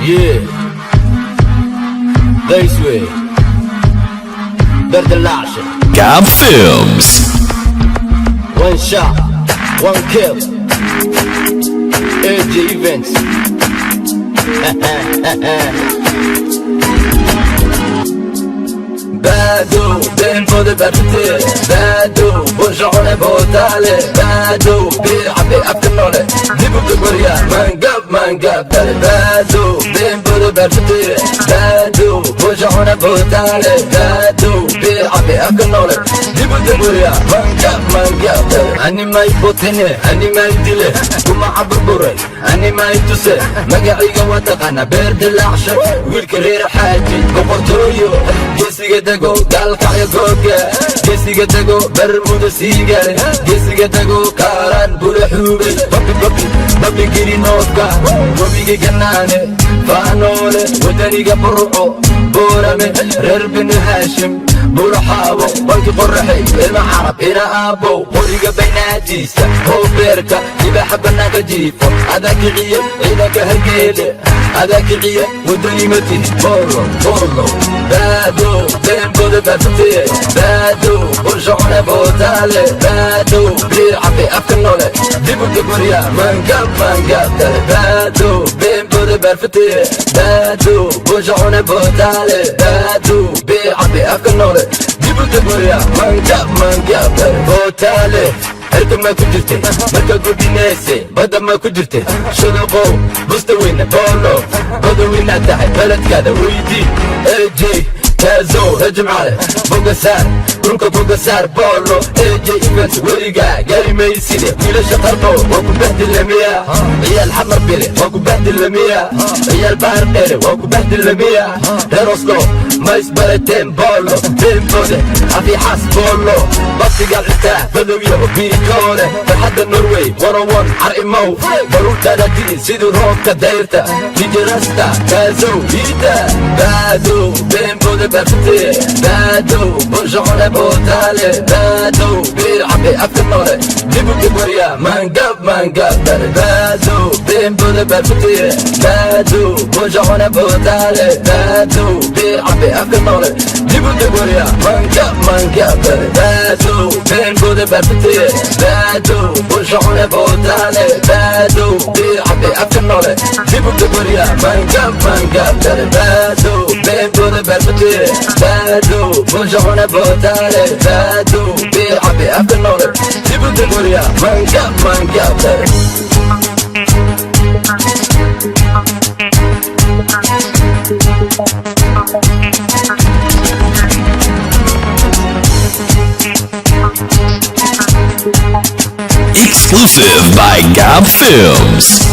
Yeah. This way. Berdelaashe. Gab Films. One shot, one kill. AJ Events. Bado, ben for the battery. Bado, bushone botale. Bado, bir abi afternoon. Dibu guriya, mangab mangab. Bado, ben for the battery. Bado, bushone botale. Bado, bir abi afternoon. Dibu guriya, mangab mangab. Ani may botene, ani may dile. Kuma aburbure, ani may tuse. Magaciga waa taqaana beer dilaacshay. Wiilka reer xaaji, boqortooyo. Geesiga dego, gaalkacyo googa. Geesiga dego, bermuda siigale. Geesiga dego, kaaraan bula xuubay. Babi babi, babi giri noofka. Webiga ganaane, faanoole. Wadaniga burco, boorame. Reer binu haashim, buraxaabo. Banki qoraxay, ilma carab, ina aabow. Qoriga baynaadiisa, hoobeerka. Libaaxa bannaanka jiifo, adaa kiciye ciidanka hargeele. Adaa kiciye wadani ma tihi, boolo boolo. Baado, beenbooda baafatiye. Baado, bulshacune bootaale. Baado, biir cabe afka noole. Dib u degoriya, mangab mangab dale. Baado, beenbooda baafatiye. Baado, bulshacune bootaale. Baado, biir cabe afka noole. Dib u degoriya, mangab mangab dale. Bootaale. Cirka ma ku jirtay marka gudinayse, badda ma ku jirtay shuduqow busta weyne boolo badowinaad tahay beledkaada weydii. AJ kaazow rajimcale bogasaar dhulka bogasaar boolo. AJ Events weligaa gaari mayside. Wiilasha qarbo waa ku bahdilamiya, ciyaal xamar bile waa ku bahdilamiya, ciyaal bahar dheere waa ku bahdilamiya. Reer Oslo ma isbarateen boolo beenbode afiixaas boolo baktigaad xitaa badowyo biikoole. Farxadda Norway 101 car imow baruurtaada di'i sidii roobka dayrta. Dijirasta kaazow iida. Baado, beenbode baafatiye. Baado, bulshacune bootaale. Baado, biir cabe afka noole. Dib u degwariya, mangab mangab dale. Baado, beenbode baafatiye. Baado, bulshacune bootaale. Baado, biir cabe afka noole. Dib u degwariya, mangab mangab dale. Baado, beenbode baafatiye. Baado, bulshacune bootaale. Baado, biir cabe afka noole. Dib u degwariya, mangab mangab dale. Baado, beenbode baafatiye. Baado, bulshacune bootaale. Baado, biir cabe afka noole. Dib u degwariya, mangab mangab dale. Exclusive by Gab Films.